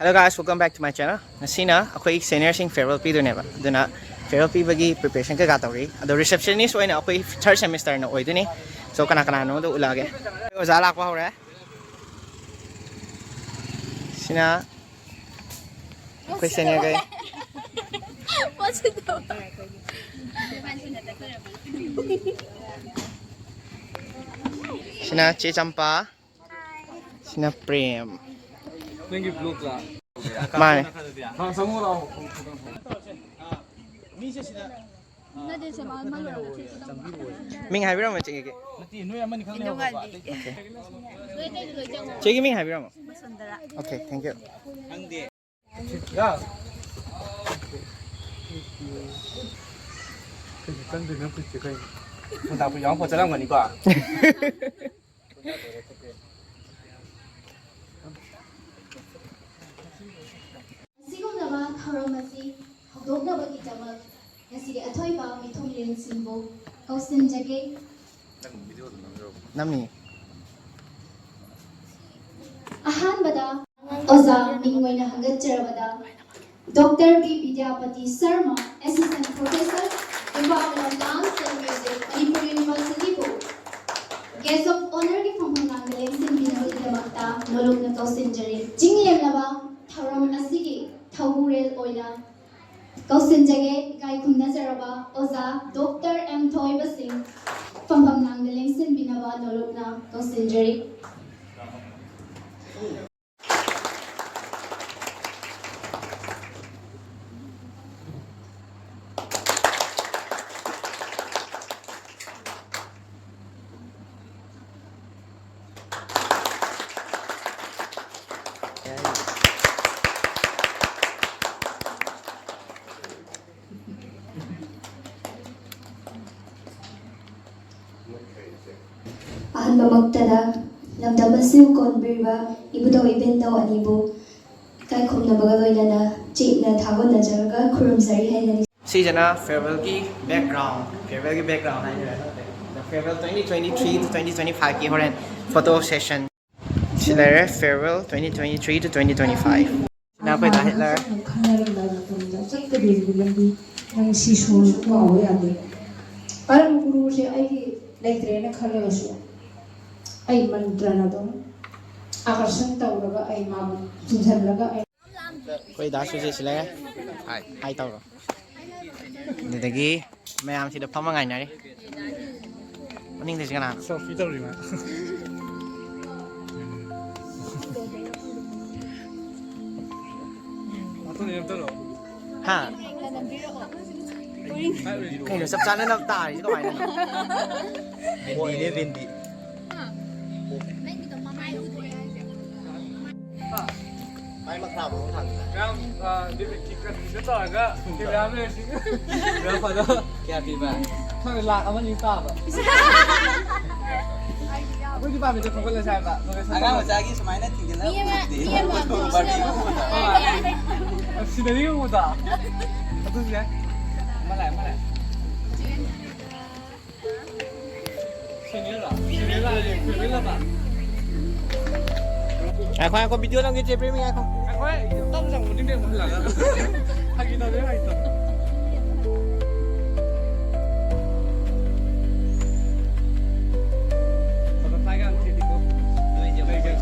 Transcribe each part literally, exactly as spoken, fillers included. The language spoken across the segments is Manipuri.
Hello guys, welcome back to my channel. ꯉꯁꯤꯅ ꯑꯩꯈꯣꯏ ꯁꯦꯅꯤꯌꯔꯁꯤꯡ ꯐꯦꯌꯔꯋꯦꯜ ꯄꯤꯗꯣꯏꯅꯦꯕ, ꯑꯗꯨꯅ ꯐꯦꯌꯔꯋꯦꯜ ꯄꯤꯕꯒꯤ ꯄ꯭ꯔꯤꯄꯦꯔꯦꯁꯟ ꯀꯩꯀꯥ ꯇꯧꯔꯤ꯫ ꯑꯗꯣ ꯔꯤꯁꯦꯞꯁꯅꯤꯁ ꯑꯣꯏꯅ ꯑꯩꯈꯣꯏ ꯊꯥꯔꯠ ꯁꯦꯃꯤꯁꯇꯔꯅ ꯑꯣꯏꯗꯣꯏꯅꯤ꯫ ꯁꯣ ꯀꯅꯥ ꯀꯅꯥꯅꯣꯗꯣ ꯎꯠꯂꯛꯑꯒꯦ꯫ ꯑꯣꯖꯥ ꯂꯥꯛꯄ ꯍꯧꯔꯦ꯫ ꯁꯤꯅ ꯑꯩꯈꯣꯏ ꯁꯦꯅꯤꯌꯔꯈꯩ꯫ ꯁꯤꯅ ꯆꯦ ꯆꯝꯄꯥ꯫ ꯁꯤꯅ ꯄ꯭ꯔꯦꯝ꯫ ꯅꯪꯒꯤ ꯕ꯭ꯂꯣꯛꯂꯥ? ꯃꯥꯅꯦ꯫ ꯃꯤꯁꯦ ꯁꯤꯗ ꯃꯤꯡ ꯍꯥꯏꯕꯤꯔꯝꯃꯣ ꯆꯤꯡꯒꯤ꯫ ꯅꯠꯇꯦ, ꯅꯣꯏ ꯑꯃꯅꯤ ꯈꯛ ꯂꯩꯍꯧꯔꯕ? ꯅꯨꯡꯉꯥꯏꯕꯤ꯫ ꯑꯇꯩꯗꯤ ꯂꯣꯏ ꯆꯪꯉꯣ꯫ ꯆꯦꯒꯤ ꯃꯤꯡ ꯍꯥꯏꯕꯤꯔꯝꯃꯣ꯫ ꯃꯁꯟꯗꯔꯥ? Okay, thank you꯫ ꯈꯪꯗꯦ꯫ ꯌꯥ꯫ ꯀꯩꯁꯨ ꯆꯪꯗꯣꯏꯅꯣ ꯈꯨꯠꯁꯦ ꯀꯩꯅꯣ? ꯃꯣꯇꯥꯛꯄꯨ ꯌꯥꯎꯔꯝ ꯆꯠꯂꯝꯒꯅꯤꯀꯣ꯫ ꯑꯁꯤꯒꯨꯝꯂꯕ ꯊꯧꯔꯝ ꯑꯁꯤ ꯍꯧꯗꯣꯛꯅꯕꯒꯤꯗꯃꯛ ꯉꯁꯤꯒꯤ ꯑꯊꯣꯏꯕ ꯃꯤꯊꯨꯡꯂꯦꯟꯁꯤꯡꯕꯨ ꯀꯧꯁꯤꯟꯖꯒꯦ꯫ ꯅꯝꯃꯤ꯫ ꯑꯍꯥꯟꯕꯗ ꯑꯣꯖꯥ ꯃꯤꯡ ꯑꯣꯏꯅ ꯍꯪꯒꯠꯆꯔꯕꯗ doctor B Bidyapati Sharma, Assistant Professor, Department of Dance and Music, Manipur University ꯕꯨ Guest of Honour ꯒꯤ ꯐꯝꯐꯝ ꯂꯥꯡꯗ ꯂꯦꯡꯁꯤꯟꯕꯤꯅꯕꯒꯤꯗꯃꯛꯇ ꯅꯣꯂꯨꯛꯅ ꯀꯧꯁꯤꯟꯖꯔꯤ꯫ ꯆꯤꯡꯂꯦꯝꯂꯕ ꯊꯧꯔꯝ ꯑꯁꯤꯒꯤ ꯊꯧꯕꯨꯔꯦꯜ ꯑꯣꯏꯅ ꯀꯧꯁꯤꯟꯖꯒꯦ ꯏꯀꯥꯏ ꯈꯨꯝꯅꯖꯔꯕ ꯑꯣꯖꯥ ꯗꯣꯛꯇꯔ ꯑꯦꯝ ꯊꯣꯏꯕ ꯁꯤꯡ ꯐꯝꯐꯝ ꯂꯥꯡꯗ ꯂꯦꯡꯁꯤꯟꯕꯤꯅꯕ ꯅꯣꯂꯨꯛꯅ ꯀꯧꯁꯤꯟꯖꯔꯤ꯫ ꯑꯍꯥꯟꯕꯃꯛꯇꯗ ꯂꯝꯗꯝ ꯑꯁꯤꯕꯨ ꯀꯣꯟꯕꯤꯔꯤꯕ ꯏꯕꯨꯙꯧ ꯏꯕꯦꯟꯙꯧ ꯑꯅꯤꯕꯨ ꯏꯀꯥꯏ ꯈꯨꯝꯅꯕꯒ ꯂꯣꯏꯅꯅ ꯆꯦꯠꯅ ꯊꯥꯒꯣꯟꯅꯖꯔꯒ ꯈꯨꯔꯨꯝꯖꯔꯤ ꯍꯥꯏꯅ ꯁꯤꯁꯤꯅ ꯐꯦꯌꯔꯋꯦꯜꯒꯤ ꯕꯦꯛꯒ꯭ꯔꯥꯎꯟ, ꯐꯦꯌꯔꯋꯦꯜꯒꯤ ꯕꯦꯛꯒ꯭ꯔꯥꯎꯟ ꯍꯥꯏꯗꯣꯏꯔꯥ? Farewell twenty twenty-three to twenty twenty-five ꯀꯤ ꯍꯣꯔꯦꯟ ꯐꯣꯇꯣ ꯁꯦꯁꯟ꯫ ꯁꯤ ꯂꯩꯔꯦ, farewell twenty twenty-three to twenty twenty-five꯫ ꯅꯈꯣꯏꯗ ꯍꯤꯠꯂꯔ꯫ ꯅꯪ ꯈꯪꯅꯔꯝꯗꯥꯏ ꯃꯇꯝꯗ ꯆꯠꯀꯗꯣꯔꯤꯕ ꯂꯝꯕꯤ ꯅꯪ ꯁꯤ ꯁꯣꯔꯁꯨ ꯀꯥꯎꯕ ꯌꯥꯗꯦ꯫ ꯄꯔꯝ ꯒꯨꯔꯨꯁꯦ ꯑꯩꯒꯤ ꯂꯩꯇ꯭ꯔꯦꯅ ꯈꯜꯂꯒꯁꯨ ꯑꯩ ꯃꯟꯇ꯭ꯔꯅ ꯑꯗꯨꯝ ꯑꯥꯀꯔꯁꯟ ꯇꯧꯔꯒ ꯑꯩ ꯃꯥꯕꯨ ꯆꯤꯡꯁꯤꯜꯂꯒ ꯑꯩ ꯑꯩꯈꯣꯏ ꯗꯥ ꯁꯨꯖꯤꯠꯁꯤ ꯂꯩꯔꯦ꯫ ꯍꯥꯏ꯫ ꯍꯥꯏ ꯇꯧꯔꯣ꯫ ꯑꯗꯨꯗꯒꯤ ꯃꯌꯥꯝꯁꯤꯗ ꯐꯝꯃ ꯉꯥꯏꯅꯔꯤ꯫ ꯃꯅꯤꯡꯗꯁꯤ ꯀꯅꯥꯅꯣ? ꯁꯦꯜꯐꯤ ꯇꯧꯔꯤ ꯃꯥ꯫ ꯍꯥ? ꯀꯩꯅꯣ ꯆꯞ ꯆꯥꯅ ꯅꯞ ꯇꯥꯔꯤꯁꯤ ꯀꯃꯥꯏꯅꯅꯣ? ꯕꯦꯟꯗꯤꯅꯦ, ꯕꯦꯟꯗꯤ꯫ ꯃꯥꯏ ꯃꯈꯥ ꯑꯃꯨꯛ ꯊꯥꯡꯒꯠꯂꯦ꯫ ꯌꯥꯝ, ꯑ, ꯗꯤꯂꯤꯠꯀꯤ ꯀꯟꯗꯤꯁꯟ ꯇꯧꯔꯒ ꯀꯦꯃꯦꯔꯥ ꯃꯦꯟꯁꯤꯡ꯫ ꯀꯦꯃꯦꯔꯥ ꯐꯥꯗꯣ꯫ ꯀꯌꯥ ꯄꯤꯕ? ꯈꯪꯗꯦ, ꯂꯥꯛ ꯑꯃ ꯑꯅꯤ ꯇꯥꯕ꯫ ꯑꯩꯈꯣꯏ ꯗꯤꯄꯥꯔꯠꯃꯦꯟꯇ ꯊꯣꯛꯍꯜꯂꯁꯦ ꯍꯥꯏꯕ, ꯂꯣꯀꯦꯁꯟ ꯑꯉꯥꯡ ꯊꯣꯛꯍꯜꯂꯁꯦ꯫ ꯃꯆꯥꯒꯤ ꯁꯨꯃꯥꯏꯅ ꯊꯤꯡꯖꯤꯜꯂꯒ ꯃꯤ ꯑꯃ, ꯎꯗꯦ꯫ ꯃꯤ ꯑꯃ ꯕꯥꯔꯕꯤ ꯎꯕꯗ꯫ ꯁꯤꯅꯔꯤ ꯎꯕꯗ꯫ ꯑꯗꯨꯁꯨ ꯌꯥꯏ꯫ ꯑꯃ ꯂꯥꯛꯑꯦ, ꯑꯃ ꯂꯥꯛꯑꯦ꯫ ꯁꯦꯅꯤꯌꯔꯔꯣ? ꯁꯦꯅꯤꯌꯔ ꯂꯥꯛꯑꯦ, ꯐꯦꯔꯋꯦꯜ ꯑꯃ꯫ ꯉꯥꯏꯈꯣ, ꯉꯥꯏꯈꯣ, ꯚꯤꯗꯤꯑꯣ ꯅꯝꯒꯦ, ꯆꯦ ꯄ꯭ꯔꯦꯃꯤ, ꯉꯥꯏꯈꯣ꯫ ꯉꯥꯏꯈꯣ, ꯑꯩ ꯇꯞꯅ ꯆꯪꯉꯨ, ꯅꯤꯡꯁꯤꯡꯉꯨ ꯍꯜꯂꯛꯑꯒ꯫ ꯐꯥꯒꯤ ꯇꯧꯅꯦ, ꯐꯥꯒꯤ ꯇꯧꯅꯦ꯫ ꯕꯇꯔꯐ꯭ꯂꯥꯏꯒ ꯌꯥꯝ ꯊꯦꯠꯂꯤꯀꯣ꯫ ꯅꯣꯏꯁꯦ ꯂꯩꯒꯦ꯫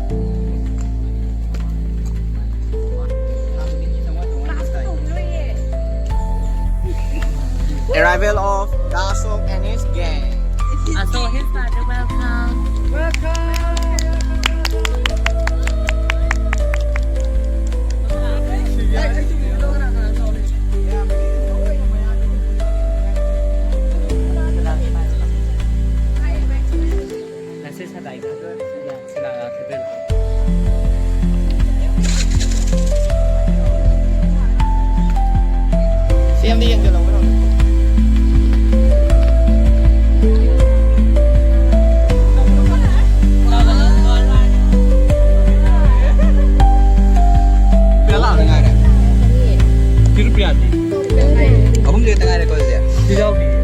Arrival of Dasok and his gang. Asok, his father, welcome. Welcome. Message ꯊꯥꯔꯛꯑꯒꯦ꯫ Sheela ꯂꯥꯛꯈꯤꯗꯣꯏꯅꯦ꯫ ꯁꯤ ꯑꯝꯇ ꯌꯦꯡꯁꯤꯜꯂꯧꯕ ꯇꯧꯅꯤ꯫ ꯄꯤꯌꯥꯂꯥ ꯉꯥꯏꯔꯦ꯫ ꯇꯤꯔꯨꯄ꯭ꯔꯤꯌꯥꯗꯤ? ꯑꯍꯨꯝꯁꯦ ꯈꯛꯇ ꯉꯥꯏꯔꯦꯀꯣ ꯑꯗꯨꯗꯤ? ꯁꯤ ꯌꯥꯎꯗꯤꯌꯦ꯫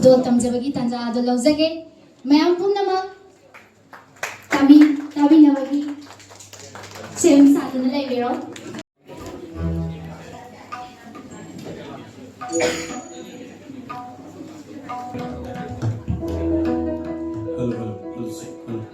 ꯗꯣ ꯇꯝꯖꯕꯒꯤ ꯇꯥꯟꯖꯥ ꯑꯗꯨ ꯂꯧꯖꯒꯦ꯫ ꯃꯌꯥꯝ ꯄꯨꯝꯅꯃꯛ ꯇꯥꯕꯤ-, ꯇꯥꯕꯤꯅꯕꯒꯤ ꯁꯦꯝ ꯁꯥꯗꯨꯅ ꯂꯩꯕꯤꯔꯣ꯫ Hello, hello, hello, sir. Hello.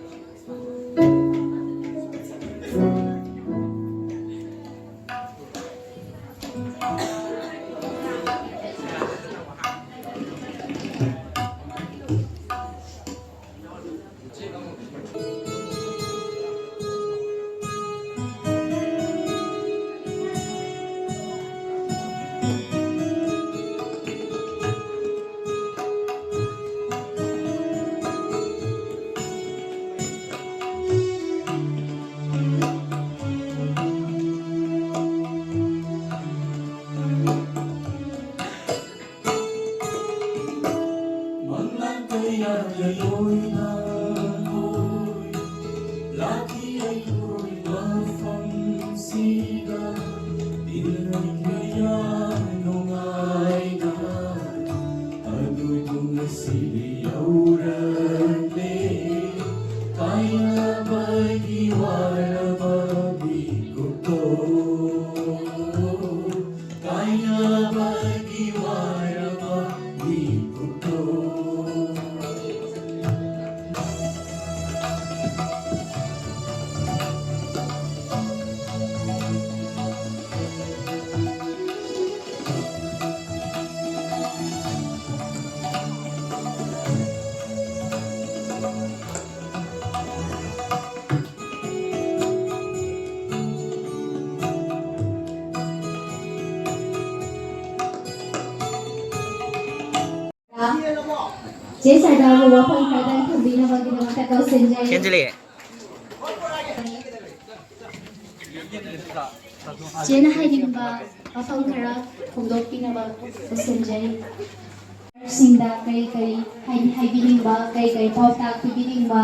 ꯃꯪꯂꯥꯟ ꯀꯌꯥ ꯂꯩꯂꯣꯏꯅ ꯍꯣꯏ, ꯂꯥꯛꯈꯤ ꯑꯩꯈꯣꯏ ꯃꯐꯝꯁꯤꯗ꯫ ꯏꯟꯅꯩ ꯀꯌꯥ ꯅꯨꯡꯉꯥꯏꯅ ꯑꯗꯨꯕꯨ ꯉꯁꯤꯗꯤ ꯌꯧꯔꯛꯂꯦ꯫ ꯀꯥꯏꯅꯕꯒꯤ ꯋꯥꯔꯕ ꯃꯤꯀꯨꯞꯇꯣ, ꯀꯥꯏꯅꯕꯒꯤ ꯋꯥꯔꯕ ꯃꯤꯀꯨꯞꯇꯣ꯫ ꯆꯦ ꯁꯔꯗꯥꯕꯨ ꯋꯥꯐꯝ ꯈꯔꯗꯪ ꯊꯝꯕꯤꯅꯕꯒꯤꯗꯃꯛꯇ ꯀꯧꯁꯤꯟꯖꯔꯤ꯫ ꯆꯦꯟꯁꯤꯜꯂꯛꯑꯦ꯫ ꯆꯦꯅ ꯍꯥꯏꯅꯤꯡꯕ ꯋꯥꯐꯝ ꯈꯔ ꯐꯣꯡꯗꯣꯛꯄꯤꯅꯕ ꯀꯧꯁꯤꯟꯖꯔꯤ꯫ ꯁꯤꯡꯗ ꯀꯔꯤ ꯀꯔꯤ ꯍꯥꯏ-, ꯍꯥꯏꯕꯤꯅꯤꯡꯕ, ꯀꯔꯤ ꯀꯔꯤ ꯄꯥꯎꯇꯥꯛ ꯄꯤꯕꯤꯅꯤꯡꯕ?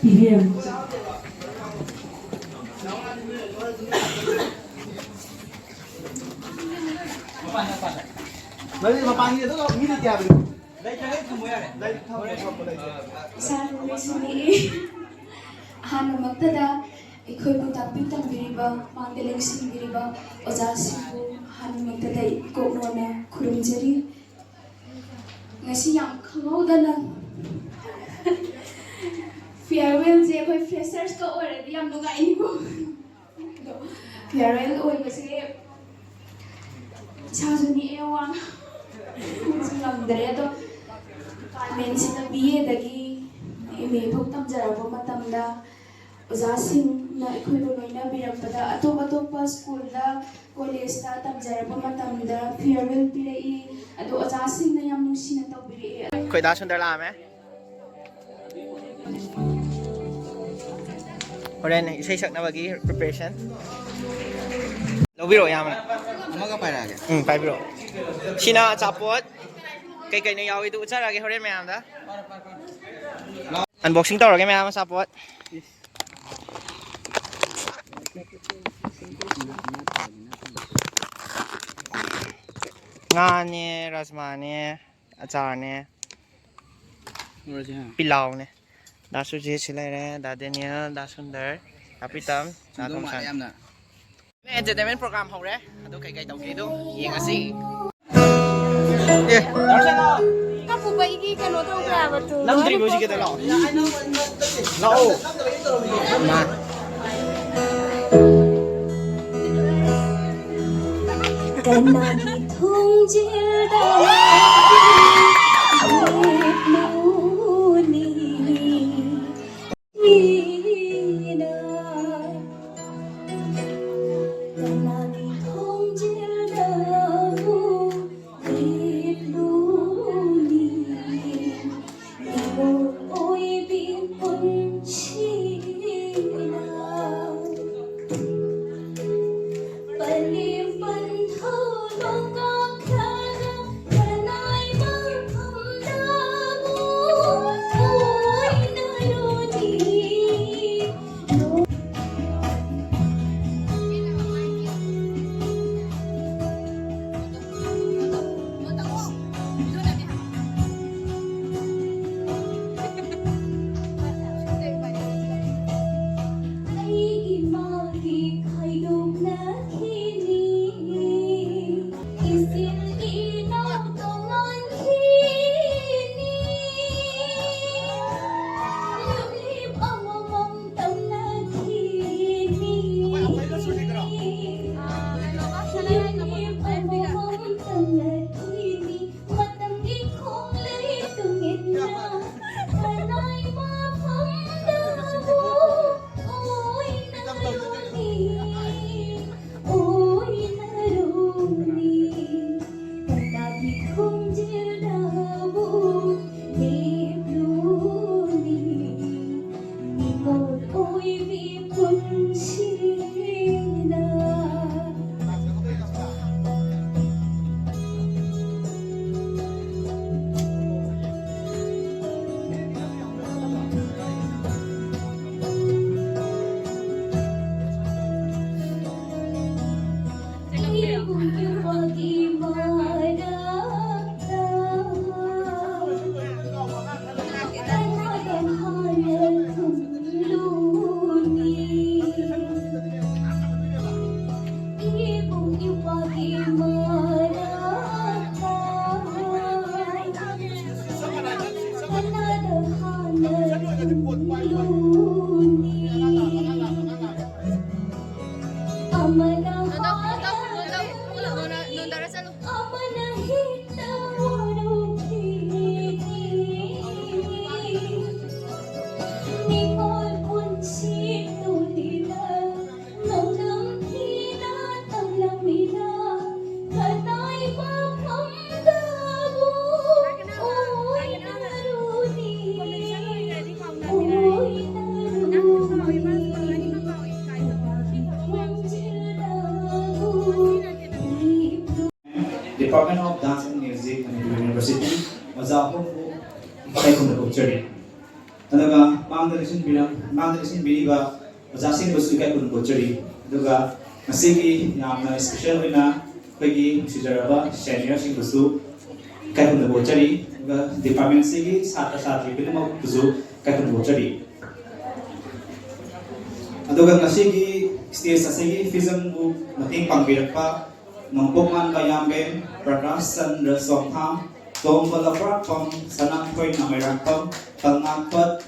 ꯄꯤꯕꯤꯔꯝꯃꯨ꯫ ꯃꯔꯤ ꯃꯄꯥꯟꯒꯤ ꯑꯗꯨꯒ ꯃꯤ ꯂꯩꯇꯦ ꯍꯥꯏꯕꯅꯤ꯫ ꯂꯩꯇ꯭ꯔꯒꯗꯤ ꯊꯝꯃꯨ ꯌꯥꯔꯦ꯫ ꯂꯩ ꯊꯝꯃꯣ ꯊꯝꯃꯣ ꯂꯩꯇꯦ꯫ ꯏꯁꯥ ꯅꯨꯡꯉꯥꯏꯁꯨ ꯅꯤꯛꯏ꯫ ꯑꯍꯥꯟꯕꯃꯛꯇꯗ ꯑꯩꯈꯣꯏꯕꯨ ꯇꯥꯛꯄꯤ ꯇꯝꯕꯤꯔꯤꯕ, ꯃꯥꯡꯗ ꯂꯦꯡꯁꯤꯟꯕꯤꯔꯤꯕ ꯑꯣꯖꯥꯁꯤꯡꯕꯨ ꯑꯍꯥꯟꯕꯃꯛꯇꯗ ꯏꯀꯣꯛꯅꯣꯅ ꯈꯨꯔꯨꯝꯖꯔꯤ꯫ ꯉꯁꯤ ꯌꯥꯝ ꯈꯪꯍꯧꯗꯅ ꯐꯤꯌꯔꯋꯦꯜꯁꯦ ꯑꯩꯈꯣꯏ ꯐ꯭ꯔꯦꯁꯔꯁꯀ ꯑꯣꯏꯔꯗꯤ ꯌꯥꯝ ꯅꯨꯡꯉꯥꯏꯅꯤꯀꯣ꯫ ꯑꯗꯣ ꯐꯤꯌꯔꯋꯦꯜ ꯑꯣꯏꯕꯁꯦ ꯏꯁꯥꯁꯨ ꯅꯤꯛꯑꯦ, ꯋꯥ ꯉꯥꯡꯕꯁꯨ ꯉꯝꯗ꯭ꯔꯦ꯫ ꯑꯗꯣ ꯗꯤꯄꯥꯔꯠꯃꯦꯟꯁꯤꯗ ꯕꯤ ꯑꯦꯗꯒꯤ ꯑꯦꯝ ꯑꯦ ꯐꯥꯎ ꯇꯝꯖꯔꯛꯄ ꯃꯇꯝꯗ ꯑꯣꯖꯥꯁꯤꯡꯅ ꯑꯩꯈꯣꯏꯕꯨ ꯂꯣꯏꯅꯕꯤꯔꯛꯄꯗ ꯑꯇꯣꯞ ꯑꯇꯣꯞꯄ ꯁ꯭ꯀꯨꯜꯗ, ꯀꯣꯂꯦꯖꯇ ꯇꯝꯖꯔꯛꯄ ꯃꯇꯝꯗ ꯐꯤꯌꯔꯋꯦꯜ ꯄꯤꯔꯛꯏ꯫ ꯑꯗꯣ ꯑꯣꯖꯥꯁꯤꯡꯅ ꯌꯥꯝ ꯅꯨꯡꯁꯤꯅ ꯇꯧꯕꯤꯔꯛꯏ꯫ ꯑꯩꯈꯣꯏ ꯗꯥ ꯁꯨꯟꯗꯔ ꯂꯥꯛꯑꯝꯃꯦ꯫ ꯍꯣꯔꯦꯟ ꯏꯁꯩ ꯁꯛꯅꯕꯒꯤ ꯄ꯭ꯔꯤꯄꯦꯔꯦꯁꯟ꯫ ꯂꯧꯕꯤꯔꯛꯑꯣ, ꯏꯌꯥꯝꯕꯅ꯫ ꯑꯃꯒ ꯄꯥꯏꯔꯛꯑꯒꯦ꯫ ꯎꯝ, ꯄꯥꯏꯕꯤꯔꯛꯑꯣ꯫ ꯁꯤꯅ ꯑꯆꯥꯄꯣꯠ꯫ ꯀꯩ ꯀꯩꯅꯣ ꯌꯥꯎꯏꯗꯣ ꯎꯠꯆꯔꯛꯑꯒꯦ ꯍꯣꯔꯦꯟ ꯃꯌꯥꯝꯗ꯫ ꯑꯟꯕꯣꯛꯁꯤꯡ ꯇꯧꯔꯒꯦ ꯃꯌꯥꯝ ꯑꯆꯥꯄꯣꯠ꯫ ꯉꯥꯅꯦ, ꯔꯥꯖꯃꯥꯅꯦ, ꯑꯆꯥꯔꯅꯦ, ꯂꯣꯏꯔꯁꯦ, ꯍꯥ? ꯄꯤꯂꯥꯎꯅꯦ꯫ ꯗꯥ ꯁꯨꯖꯤꯠ ꯁꯤ ꯂꯩꯔꯦ, ꯗꯥ ꯗꯦꯅꯤꯌꯦꯜ, ꯗꯥ ꯁꯨꯟꯗꯔ, ꯗꯥ ꯄ꯭ꯔꯤꯇꯝ, ꯗꯥ ꯁꯨꯟꯗꯧ ꯃꯥꯜꯂꯦ ꯊꯣꯝꯁꯟ꯫ ꯌꯥꯝꯅ꯫ ꯑꯦꯟꯇꯔꯇꯦꯟꯃꯦꯟ ꯄ꯭ꯔꯣꯒ꯭ꯔꯥꯝ ꯍꯧꯔꯦ꯫ ꯑꯗꯨ ꯀꯩꯀꯩ ꯇꯧꯒꯦꯗꯣ ꯌꯦꯡꯉꯁꯤ꯫ ꯑꯦ, ꯗꯥ ꯁꯨꯟꯗꯔ꯫ ꯀꯞꯄꯨꯕ ꯑꯩꯒꯤ ꯀꯩꯅꯣ ꯇꯧꯈ꯭ꯔꯦ ꯍꯥꯏꯕ ꯇꯨ꯫ ꯅꯝꯗ꯭ꯔꯤꯕꯣ ꯍꯧꯖꯤꯛꯀꯤꯗ? ꯂꯥꯛꯑꯣ꯫ ꯂꯥꯛꯑꯣ꯫ ꯃꯥ꯫ ꯀꯅꯥꯒꯤ ꯊꯣꯡꯖꯦꯜꯗ ꯂꯦꯞꯂꯨꯅꯤ? ꯀꯅꯥꯒꯤ ꯊꯣꯡꯖꯦꯜꯗꯕꯨ ꯂꯦꯞꯂꯨꯅꯤ? ꯃꯤꯑꯣꯏ ꯑꯣꯏꯕꯤ ꯄꯨꯟꯁꯤꯅ ꯄꯂꯦꯝ ꯄꯟꯊꯧ ꯂꯣꯀꯈ꯭ꯔꯥꯗ ꯀꯅꯥꯏ ꯑꯣꯖꯥ ꯑꯍꯨꯝꯕꯨ ꯏꯀꯥꯏ ꯈꯨꯝꯅꯕ ꯎꯠꯆꯔꯤ꯫ ꯑꯗꯨꯒ ꯃꯥꯡꯗ ꯂꯦꯡꯁꯤꯟꯕꯤꯔꯝ-, ꯃꯥꯡꯗ ꯂꯦꯡꯁꯤꯟꯕꯤꯔꯤꯕ ꯑꯣꯖꯥꯁꯤꯡꯕꯨꯁꯨ ꯏꯀꯥꯏ ꯈꯨꯝꯅꯕ ꯎꯠꯆꯔꯤ꯫ ꯑꯗꯨꯒ ꯉꯁꯤꯒꯤ ꯌꯥꯝꯅ ꯏꯁꯄꯤꯁꯦꯜ ꯑꯣꯏꯅ ꯑꯩꯈꯣꯏꯒꯤ ꯅꯨꯡꯁꯤꯖꯔꯕ ꯁꯦꯅꯤꯌꯔꯁꯤꯡꯕꯨꯁꯨ ꯏꯀꯥꯏ ꯈꯨꯝꯅꯕ ꯎꯠꯆꯔꯤ꯫ ꯑꯗꯨꯒ ꯗꯤꯄꯥꯔꯠꯃꯦꯟꯁꯤꯒꯤ ꯁꯥꯇ꯭ꯔ ꯁꯥꯇ꯭ꯔꯤ ꯈꯨꯗꯤꯡꯃꯛꯄꯨꯁꯨ ꯏꯀꯥꯏ ꯈꯨꯝꯅꯕ ꯎꯠꯆꯔꯤ꯫ ꯑꯗꯨꯒ ꯉꯁꯤꯒꯤ ꯁ꯭ꯇꯦꯖ ꯑꯁꯤꯒꯤ ꯐꯤꯖꯪꯕꯨ ꯃꯇꯦꯡ ꯄꯥꯡꯕꯤꯔꯛꯄ ꯅꯣꯡꯄꯣꯛ ꯉꯥꯟꯕ ꯌꯥꯝꯕꯦꯝ, ꯄ꯭ꯔꯀꯥꯁ ꯆꯟꯗ꯭ꯔ ꯆꯣꯡꯊꯥꯝ, ꯇꯣꯝꯕ ꯂꯧꯄꯥꯛꯄꯝ, ꯁꯅꯥꯊꯣꯏ ꯅꯥꯃꯩꯔꯥꯛꯄꯝ, ꯄꯜꯉꯥꯛꯄ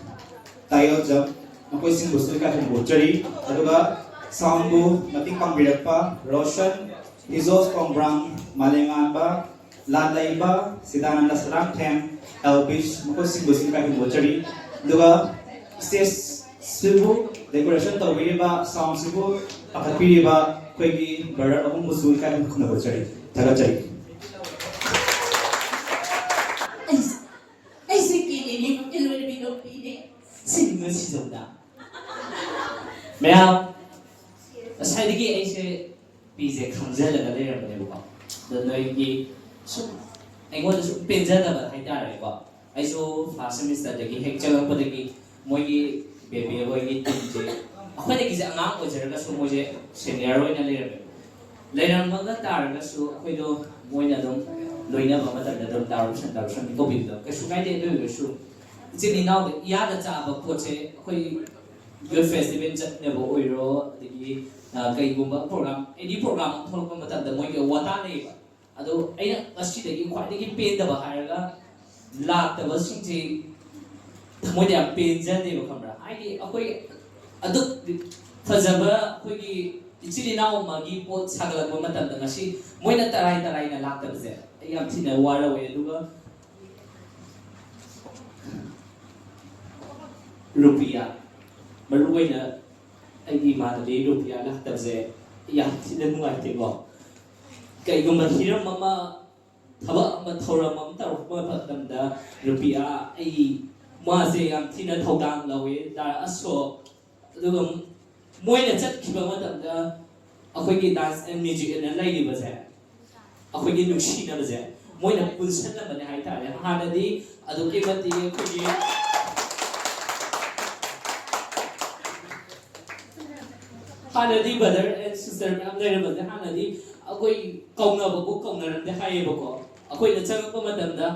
ꯇꯥꯌꯣꯖꯝ, ꯃꯈꯣꯏꯁꯤꯡꯕꯨꯁꯨ ꯏꯀꯥꯏ ꯈꯨꯝꯅꯕ ꯎꯠꯆꯔꯤ꯫ ꯑꯗꯨꯒ ꯁꯥꯎꯟꯕꯨ ꯃꯇꯦꯡ ꯄꯥꯡꯕꯤꯔꯛꯄ ꯔꯣꯁꯟ, ꯍꯤꯖꯣꯁ ꯀꯣꯡꯕ꯭ꯔꯥꯝ, ꯃꯥꯂꯦꯝꯉꯥꯟꯕ, ꯂꯥꯟꯂꯩꯕ, ꯁꯤꯗꯥꯅꯟꯗ ꯁꯂꯥꯝꯊꯦꯝ, ꯑꯦꯜꯕꯤꯁ, ꯃꯈꯣꯏꯁꯤꯡꯕꯨꯁꯨ ꯏꯀꯥꯏ ꯈꯨꯝꯅꯕ ꯎꯠꯆꯔꯤ꯫ ꯑꯗꯨꯒ ꯁ꯭ꯇꯦꯖꯁꯤꯕꯨ ꯗꯦꯀꯣꯔꯦꯁꯟ ꯇꯧꯕꯤꯔꯤꯕ, ꯁꯥꯎꯟꯁꯤꯕꯨ ꯄꯥꯈꯠꯄꯤꯔꯤꯕ ꯑꯩꯈꯣꯏꯒꯤ ꯕ꯭ꯔꯗꯔ ꯑꯍꯨꯝꯕꯨꯁꯨ ꯏꯀꯥꯏ ꯈꯨꯝꯅꯕ ꯎꯠꯆꯔꯤ꯫ ꯊꯥꯒꯠꯆꯔꯤ꯫ ꯑꯩꯁꯦ, ꯑꯩꯁꯦ ꯀꯦꯅꯦꯅꯦ, ꯑꯦꯂꯣꯏꯔꯕꯤ ꯅꯨꯄꯤꯅꯦ꯫ ꯁꯤꯡꯕ ꯁꯤꯖꯧꯗ꯫ ꯃꯌꯥꯝ, ꯉꯁꯥꯏꯗꯒꯤ ꯑꯩꯁꯦ ꯄꯤꯁꯦ ꯈꯪꯖꯜꯂꯒ ꯂꯩꯔꯝꯕꯅꯦꯕꯀꯣ꯫ ꯑꯗꯣ ꯅꯣꯏꯒꯤ ꯁꯨꯝ ꯑꯩꯉꯣꯟꯗ ꯁꯨꯝ ꯄꯦꯟꯖꯗꯕ ꯍꯥꯏꯇꯥꯔꯦꯀꯣ꯫ ꯑꯩꯁꯨ ꯐꯥꯔꯁ ꯁꯦꯃꯤꯁꯇꯔꯗꯒꯤ ꯍꯦꯛ ꯆꯪꯉꯛꯄꯗꯒꯤ ꯃꯣꯏꯒꯤ ꯕꯦꯕꯤ ꯍꯣꯏꯒꯤ ꯇꯤꯝꯁꯦ ꯑꯩꯈꯣꯏꯗꯒꯤꯁꯦ ꯑꯉꯥꯡ ꯑꯣꯏꯖꯔꯒꯁꯨ ꯃꯣꯏꯁꯦ ꯁꯦꯅꯤꯌꯔ ꯑꯣꯏꯅ ꯂꯩꯔꯝꯃꯦ꯫ ꯂꯩꯔꯝꯃꯒ ꯇꯥꯔꯒꯁꯨ ꯑꯩꯈꯣꯏꯗꯣ ꯃꯣꯏꯅ ꯑꯗꯨꯝ ꯂꯣꯏꯅꯕ ꯃꯇꯝꯗ ꯑꯗꯨꯝ ꯇꯥꯔꯨꯁꯟ ꯇꯥꯔꯨꯁꯟ ꯀꯧꯕꯤꯕꯗꯣ ꯀꯩꯁꯨ ꯀꯥꯏꯗꯦ꯫ ꯑꯗꯨ ꯑꯣꯏꯔꯒꯁꯨ ꯏꯆꯤꯜ ꯏꯅꯥꯎꯗ ꯏꯌꯥꯗ ꯆꯥꯕ ꯄꯣꯠꯁꯦ ꯑꯩꯈꯣꯏ ꯌꯨꯠ ꯐꯦꯁꯇꯤꯚꯦꯜ ꯆꯠꯅꯕ ꯑꯣꯏꯔꯣ, ꯑꯗꯒꯤ, ꯑ, ꯀꯩꯒꯨꯝꯕ ꯄ꯭ꯔꯣꯒ꯭ꯔꯥꯝ, ꯑꯦꯅꯤ ꯄ꯭ꯔꯣꯒ꯭ꯔꯥꯝ ꯑꯃ ꯊꯣꯛꯂꯛꯄ ꯃꯇꯝꯗ ꯃꯣꯏꯒꯤ ꯋꯥꯇꯥ ꯂꯩꯌꯦꯕ꯫ ꯑꯗꯣ ꯑꯩꯅ ꯉꯁꯤꯗꯒꯤ ꯈ꯭ꯋꯥꯏꯗꯒꯤ ꯄꯦꯟꯗꯕ ꯍꯥꯏꯔꯒ ꯂꯥꯛꯇꯕꯁꯤꯡꯁꯦ ꯊꯃꯣꯏꯗ ꯌꯥꯝ ꯄꯦꯟꯖꯗꯦꯕ, ꯈꯪꯕ꯭ꯔꯥ? ꯍꯥꯏꯗꯤ ꯑꯩꯈꯣꯏ ꯑꯗꯨꯛ ꯐꯖꯕ ꯑꯩꯈꯣꯏꯒꯤ ꯏꯆꯤꯜ ꯏꯅꯥꯎ ꯑꯃꯒꯤ ꯄꯣꯠ ꯁꯥꯒꯠꯂꯛꯄ ꯃꯇꯝꯗ ꯉꯁꯤ ꯃꯣꯏꯅ ꯇꯔꯥꯏ ꯇꯔꯥꯏꯅ ꯂꯥꯛꯇꯕꯁꯦ ꯑꯩ ꯌꯥꯝ ꯊꯤꯅ ꯋꯥꯔꯧꯋꯦ꯫ ꯑꯗꯨꯒ ꯔꯨꯄꯤꯌꯥ, ꯃꯔꯨ ꯑꯣꯏꯅ ꯑꯩꯒꯤ ꯏꯃꯥꯟꯅꯕꯤ ꯔꯨꯄꯤꯌꯥ ꯂꯥꯛꯇꯕꯁꯦ ꯌꯥꯝ ꯊꯤꯅ ꯅꯨꯡꯉꯥꯏꯇꯦꯀꯣ꯫ ꯀꯩꯒꯨꯝꯕ ꯍꯤꯔꯝ ꯑꯃ, ꯊꯕꯛ ꯑꯃ, ꯊꯧꯔꯝ ꯑꯃ ꯇꯧꯔꯛꯄ ꯃꯇꯝꯗ ꯔꯨꯄꯤꯌꯥ, ꯑꯩ, ꯃꯥꯁꯦ ꯌꯥꯝ ꯊꯤꯅ ꯊꯧꯗꯥꯡ ꯂꯧꯋꯦ꯫ ꯗꯥ ꯑꯁꯣꯛ, ꯑꯗꯨꯒ ꯃꯣꯏꯅ ꯆꯠꯈꯤꯕ ꯃꯇꯝꯗ ꯑꯩꯈꯣꯏꯒꯤ dance and music ꯑꯅ ꯂꯩꯔꯤꯕꯁꯦ, ꯑꯩꯈꯣꯏꯒꯤ ꯅꯨꯡꯁꯤꯅꯕꯁꯦ ꯃꯣꯏꯅ ꯄꯨꯟꯁꯤꯜꯂꯝꯕꯅꯦ ꯍꯥꯏꯇꯥꯔꯦ꯫ ꯍꯥꯟꯅꯗꯤ ꯑꯗꯨꯛꯀꯤ ꯃꯇꯤꯛ ꯑꯩꯈꯣꯏꯒꯤ ꯍꯥꯟꯅꯗꯤ brother and sister ꯃꯌꯥꯝ ꯂꯩꯔꯝꯕꯁꯦ ꯍꯥꯟꯅꯗꯤ ꯑꯩꯈꯣꯏ ꯀꯧꯅꯕꯕꯨ ꯀꯧꯅꯔꯝꯗꯦ ꯍꯥꯏꯌꯦꯕꯀꯣ꯫ ꯑꯩꯈꯣꯏꯅ ꯆꯪꯉꯛꯄ ꯃꯇꯝꯗ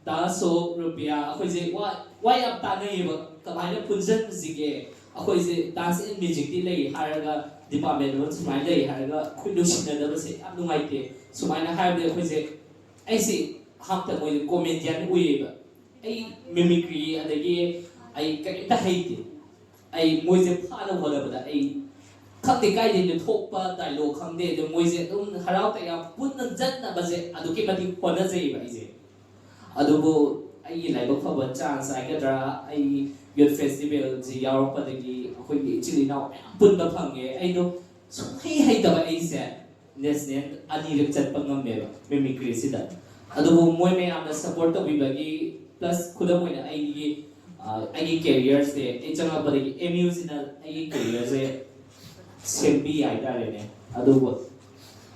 ꯗꯥ ꯁꯣ, ꯔꯨꯄꯤꯌꯥ, ꯑꯩꯈꯣꯏꯁꯦ ꯋꯥ ꯋꯥ ꯌꯥꯝ ꯇꯥꯟꯅꯩꯌꯦꯕ, ꯀꯃꯥꯏꯅ ꯄꯨꯟꯁꯤꯟꯁꯤꯒꯦ? ꯑꯩꯈꯣꯏꯁꯦ dance and musicꯇꯤ ꯂꯩ ꯍꯥꯏꯔꯒ, department ꯑꯃ ꯁꯨꯃꯥꯏꯅ ꯂꯩ ꯍꯥꯏꯔꯒ ꯑꯩꯈꯣꯏ ꯅꯨꯡꯁꯤꯅꯗꯕꯁꯦ ꯌꯥꯝ ꯅꯨꯡꯉꯥꯏꯇꯦ꯫ ꯁꯨꯃꯥꯏꯅ ꯍꯥꯏꯕꯗꯤ ꯑꯩꯈꯣꯏꯁꯦ, ꯑꯩꯁꯦ ꯍꯥꯞꯇ ꯃꯣꯏꯁꯦ comedian ꯑꯣꯏꯌꯦꯕ꯫ ꯑꯩ mimicry ꯑꯗꯒꯤ ꯑꯩ ꯀꯔꯤꯝꯇ ꯍꯩꯇꯦ꯫ ꯑꯩ ꯃꯣꯏꯁꯦ ꯐꯥꯅꯕ ꯍꯣꯠꯅꯕꯗ ꯑꯩ ꯈꯪꯗꯦ ꯀꯥꯏꯗꯩꯅꯣ ꯊꯣꯛꯄ dialogue ꯈꯪꯗꯦ, ꯑꯗꯣ ꯃꯣꯏꯁꯦ ꯑꯗꯨꯝ ꯍꯔꯥꯎ ꯇꯌꯥꯝ ꯄꯨꯟꯅ ꯆꯠꯅꯕꯁꯦ ꯑꯗꯨꯛꯀꯤ ꯃꯇꯤꯛ ꯍꯣꯠꯅꯖꯩꯌꯦꯕ ꯑꯩꯁꯦ꯫ ꯑꯗꯨꯕꯨ ꯑꯩꯒꯤ ꯂꯥꯏꯕꯛ ꯐꯕ chance ꯍꯥꯏꯒꯗ꯭ꯔꯥ, ꯑꯩ youth festivalꯁꯤ ꯌꯥꯎꯔꯛꯄꯗꯒꯤ ꯑꯩꯈꯣꯏꯒꯤ ꯏꯆꯤꯜ ꯏꯅꯥꯎ ꯃꯌꯥꯝ ꯄꯨꯟꯕ ꯐꯪꯉꯦ꯫ ꯑꯩꯗꯣ ꯁꯨꯡꯍꯩ ꯍꯩꯇꯕ ꯑꯩꯁꯦ national ꯑꯅꯤꯔꯛ ꯆꯠꯄ ꯉꯝꯃꯦꯕ mimicryꯁꯤꯗ꯫ ꯑꯗꯨꯕꯨ ꯃꯣꯏ ꯃꯌꯥꯝꯅ support ꯇꯧꯕꯤꯕꯒꯤ, plus ꯈꯨꯗꯝ ꯑꯣꯏꯅ ꯑꯩꯒꯤ, ꯑ, ꯑꯩꯒꯤ careerꯁꯦ ꯑꯩ ꯆꯪꯉꯛꯄꯗꯒꯤ MUꯁꯤꯅ ꯑꯩꯒꯤ careerꯁꯦ ꯁꯦꯝꯕꯤ ꯍꯥꯏꯇꯥꯔꯦꯅꯦ꯫ ꯑꯗꯨꯕꯨ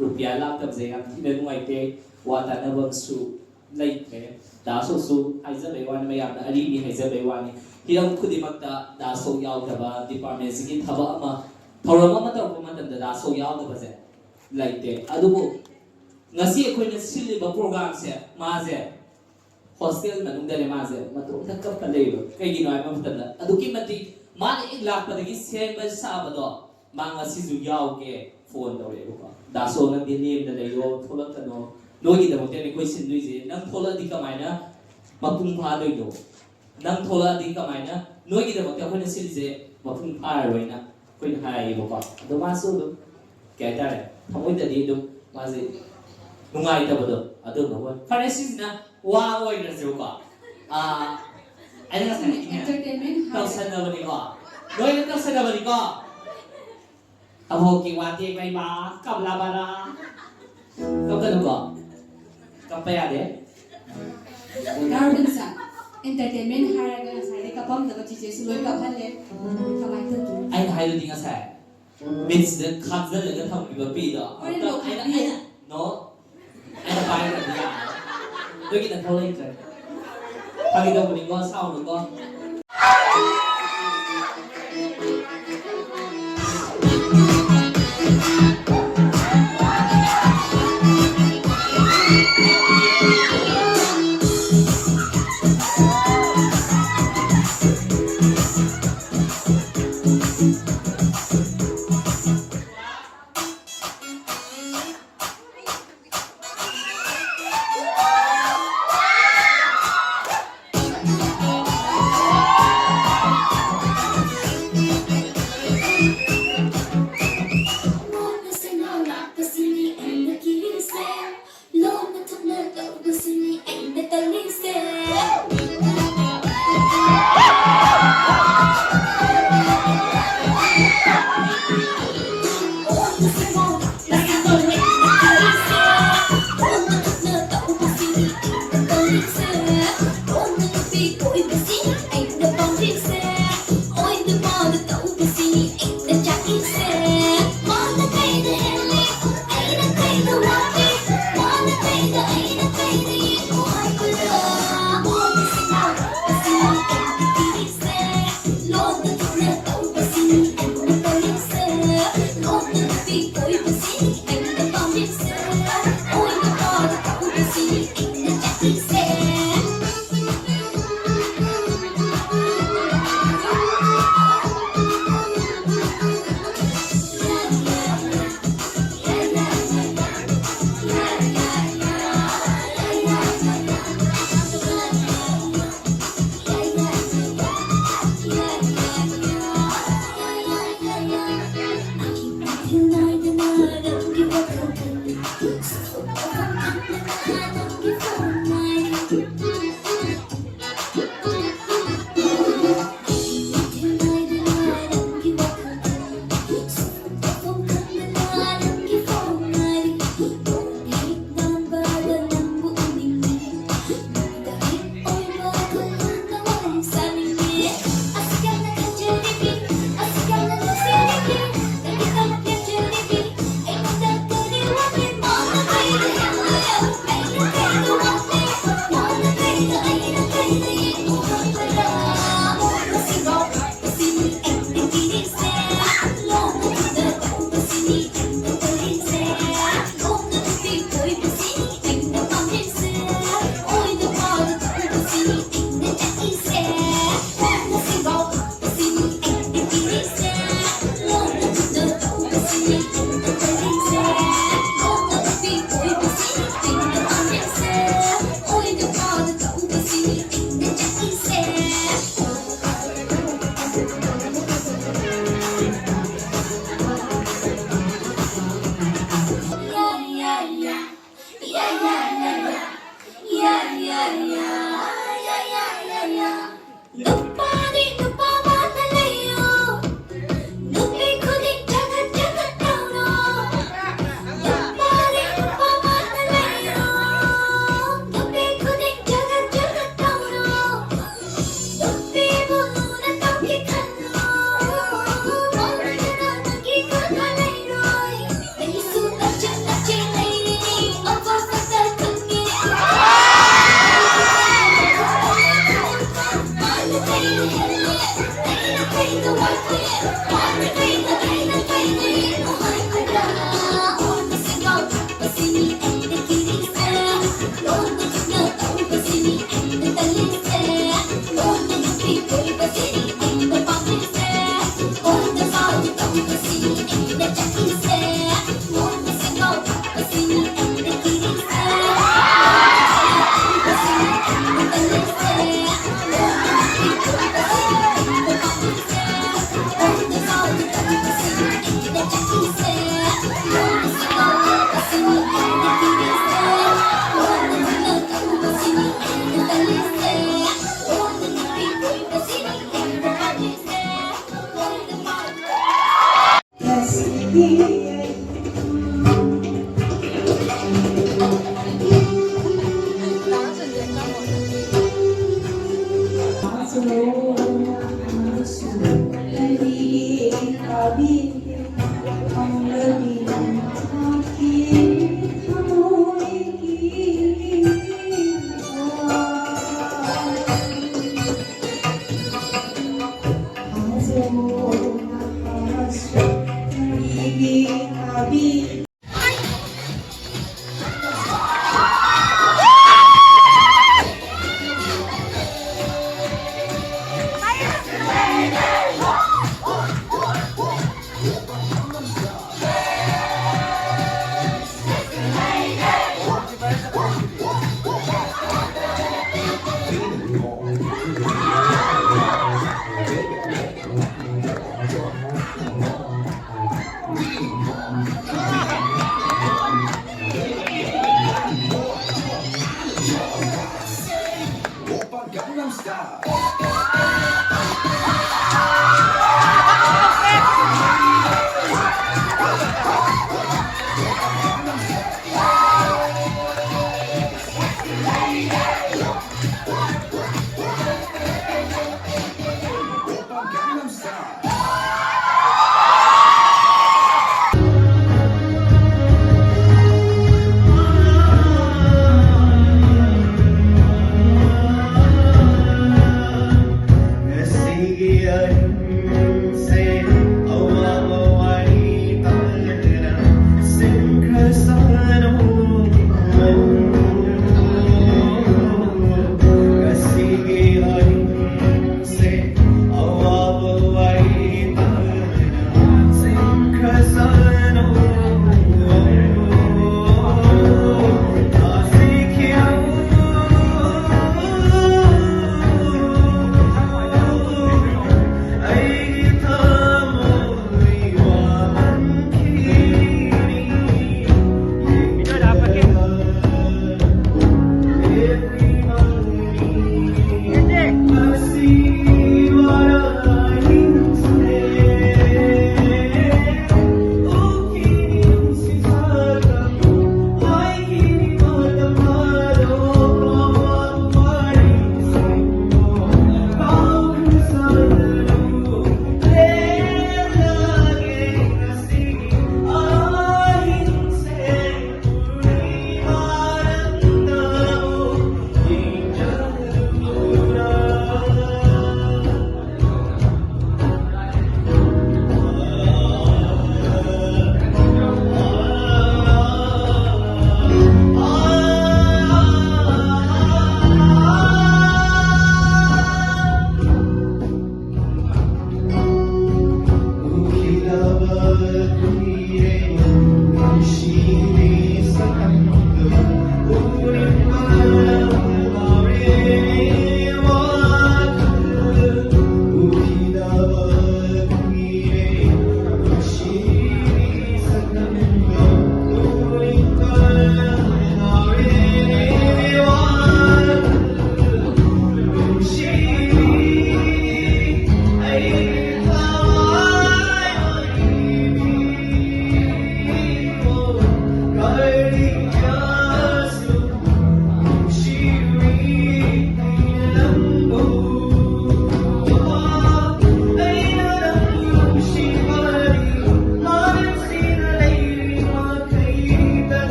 ꯔꯨꯄꯤꯌꯥ ꯂꯥꯛꯇꯕꯁꯦ ꯌꯥꯝ ꯊꯤꯅ ꯅꯨꯡꯉꯥꯏꯇꯦ꯫ ꯋꯥ ꯇꯥꯅꯕ ꯑꯃꯁꯨ ꯂꯩꯇ꯭ꯔꯦ꯫ ꯗꯥ ꯁꯣꯁꯨ ꯍꯥꯏꯖꯕꯩ ꯋꯥꯅꯤ, ꯃꯌꯥꯝꯅ ꯑꯔꯤꯕꯤ ꯍꯥꯏꯖꯕꯩ ꯋꯥꯅꯤ꯫ ꯍꯤꯔꯝ ꯈꯨꯗꯤꯡꯃꯛꯇ ꯗꯥ ꯁꯣ ꯌꯥꯎꯗꯕ, departmentꯁꯤꯒꯤ ꯊꯕꯛ ꯑꯃ, ꯊꯧꯔꯝ ꯑꯃ ꯇꯧꯔꯛꯄ ꯃꯇꯝꯗ ꯗꯥ ꯁꯣ ꯌꯥꯎꯗꯕꯁꯦ ꯂꯩꯇꯦ꯫ ꯑꯗꯨꯕꯨ ꯉꯁꯤ ꯑꯩꯈꯣꯏꯅ ꯁꯤꯜꯂꯤꯕ programꯁꯦ, ꯃꯥꯁꯦ hostel ꯃꯅꯨꯡꯗꯅꯦ ꯃꯥꯁꯦ ꯃꯇꯣꯝꯇ ꯀꯞꯄ ꯂꯩꯕ꯫ ꯀꯩꯒꯤꯅꯣ ꯍꯥꯏꯕ ꯃꯇꯝꯗ ꯑꯗꯨꯛꯀꯤ ꯃꯇꯤꯛ ꯃꯥꯅ ꯍꯦꯛ ꯂꯥꯛꯄꯗꯒꯤ ꯁꯦꯝꯕ ꯁꯥꯕꯗꯣ, ꯃꯥ ꯉꯁꯤꯁꯨ ꯌꯥꯎꯒꯦ phone ꯇꯧꯔꯛꯑꯦꯕꯀꯣ꯫ "ꯗꯥ ꯁꯣ, ꯅꯪꯗꯤ ꯂꯦꯝꯅ ꯂꯩꯌꯣ, ꯊꯣꯛꯂꯛꯀꯅꯣ, ꯅꯣꯏꯒꯤꯗꯃꯛꯇꯅꯦ ꯑꯩꯈꯣꯏ ꯁꯤꯟꯗꯣꯏꯁꯦ, ꯅꯪ ꯊꯣꯛꯂꯛꯑꯗꯤ ꯀꯃꯥꯏꯅ ꯃꯄꯨꯡ ꯐꯥꯗꯣꯏꯅꯣ? ꯅꯪ ꯊꯣꯛꯂꯛꯑꯗꯤ ꯀꯃꯥꯏꯅ ꯅꯣꯏꯒꯤꯗꯃꯛꯇ ꯑꯩꯈꯣꯏꯅ ꯁꯤꯜꯂꯤꯁꯦ ꯃꯄꯨꯡ ꯐꯥꯔꯔꯣꯏꯅ" ꯑꯩꯈꯣꯏꯅ ꯍꯥꯏꯌꯦꯕꯀꯣ꯫ ꯑꯗꯣ ꯃꯥꯁꯨ ꯑꯗꯨꯝ ꯀꯩ ꯍꯥꯏꯇꯥꯔꯦ, ꯊꯃꯣꯏꯗꯗꯤ ꯑꯗꯨꯝ ꯃꯥꯁꯦ ꯅꯨꯡꯉꯥꯏꯇꯕꯗꯣ ꯑꯗꯨꯝꯕ ꯑꯣꯏ꯫ ꯐꯔꯦ, ꯁꯤꯁꯤꯅ ꯋꯥ ꯑꯣꯏꯈ꯭ꯔꯁꯦꯕꯀꯣ꯫ ꯑꯥ, ꯑꯩꯅ ꯉꯁꯥꯏ entertainment ꯍꯥꯏꯔ- ꯇꯧꯁꯟꯅꯕꯅꯤꯀꯣ, ꯂꯣꯏꯅ ꯇꯧꯁꯟꯅꯕꯅꯤꯀꯣ꯫ ꯊꯕꯛꯀꯤ ꯋꯥꯇꯦꯛ ꯂꯩꯕ, ꯀꯞꯂꯕꯔꯥ? ꯀꯞꯀꯅꯨꯀꯣ꯫ ꯀꯞꯄ ꯌꯥꯗꯦ꯫ ꯗꯥ ꯔꯣꯕꯤꯟꯁꯟ, entertainment ꯍꯥꯏꯔꯒ ꯉꯁꯥꯏꯗꯩ ꯀꯞꯄꯝꯗꯕ ꯆꯤꯆꯦꯁꯨ ꯂꯣꯏ ꯀꯞꯍꯜꯂꯦ꯫ ꯀꯃꯥꯏꯅ ꯇꯧꯗꯣꯏꯅꯣ? ꯑꯩꯅ ꯍꯥꯏꯕꯗꯤ ꯉꯁꯥꯏ ꯃꯤꯠꯁꯤꯗ ꯈꯥꯛꯆꯜꯂꯒ ꯊꯝꯈꯤꯕ ꯄꯤꯗꯣ꯫ ꯍꯣꯔꯦꯟ ꯑꯝꯇ ꯂꯧꯊꯣꯛꯄꯤꯌꯨ꯫ ꯑꯩꯅ, ꯑꯩꯅ, no꯫ ꯑꯩꯅ ꯄꯥꯏꯈ꯭ꯔꯗꯤ ꯌꯥꯔꯦ꯫ ꯅꯣꯏꯒꯤ ꯅꯊꯧ ꯂꯩꯇ꯭ꯔꯦ꯫ ꯐꯥꯒꯤ ꯇꯧꯕꯅꯤꯀꯣ, ꯁꯥꯎꯅꯨꯀꯣ꯫ ꯅꯨꯄꯥꯗꯤ ꯅꯨꯄꯥ ꯃꯥꯟꯅ ꯂꯩꯌꯣ꯫ ꯅꯨꯄꯤ ꯈꯨꯗꯤꯡ ꯖꯒꯠ ꯖꯒꯠ ꯇꯧꯔꯣ꯫ ꯅꯨꯄꯥꯗꯤ ꯅꯨꯄꯥ ꯃꯥꯟꯅ ꯂꯩꯌꯣ꯫ ꯅꯨꯄꯤ ꯈꯨꯗꯤꯡ ꯖꯒꯠ ꯖꯒꯠ ꯇꯧꯔꯣ꯫ ꯅꯨꯄꯤꯕꯨ ꯂꯨꯅ ꯇꯧꯒꯦ ꯈꯜꯂꯣ꯫ ꯃꯧꯗꯨꯅ ꯅꯪꯒꯤ ꯈꯨꯠꯇ ꯂꯩꯔꯣꯏ꯫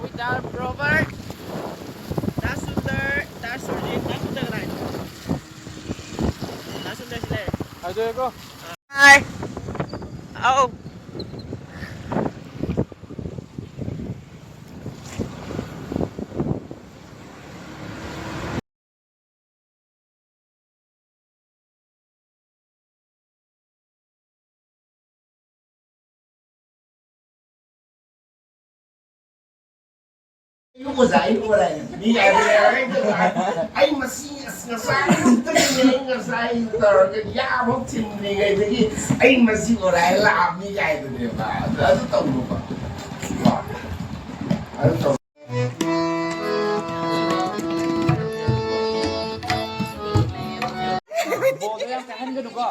With our brother, ꯗꯥ ꯁꯨꯟꯗꯔ, ꯗꯥ ꯁꯨꯔꯖꯤꯠ, ꯗꯥ ꯁꯨꯟꯗꯔ ꯀꯅꯥ ꯍꯥꯏꯅꯣ? ꯗꯥ ꯁꯨꯟꯗꯔ ꯁꯤ ꯂꯩꯔꯦ꯫ ꯍꯥꯏꯗꯣꯛꯑꯦꯀꯣ꯫ ꯍꯥꯏ꯫ ꯑꯧ꯫ ꯑꯩ ꯑꯣꯖꯥ, ꯑꯩ ꯑꯣꯔꯥꯏ꯫ ꯃꯤ ꯍꯥꯏꯕ ꯌꯥꯔꯣꯏ꯫ ꯑꯩ ꯃꯁꯤ ꯑꯁ ꯉꯁꯥꯏ ꯑꯌꯨꯛꯇꯒꯤꯅꯦ, ꯑꯩ ꯉꯁꯥꯏ ꯇꯧꯔꯒ ꯌꯥꯕ ꯊꯤꯟꯗ꯭ꯔꯤꯉꯩꯗꯒꯤ ꯑꯩ ꯃꯁꯤ ꯑꯣꯔꯥꯏ ꯂꯥꯛꯑꯕꯅꯤ ꯀꯥꯏꯗꯨꯅꯦꯕ꯫ ꯑꯗꯨ, ꯑꯗꯨ ꯇꯧꯅꯨꯕ꯫ ꯀꯣ? ꯑꯗꯨ ꯇꯧ- ꯕꯣꯜꯗꯣ ꯌꯥꯝ ꯀꯥꯏꯍꯟꯒꯅꯨꯀꯣ꯫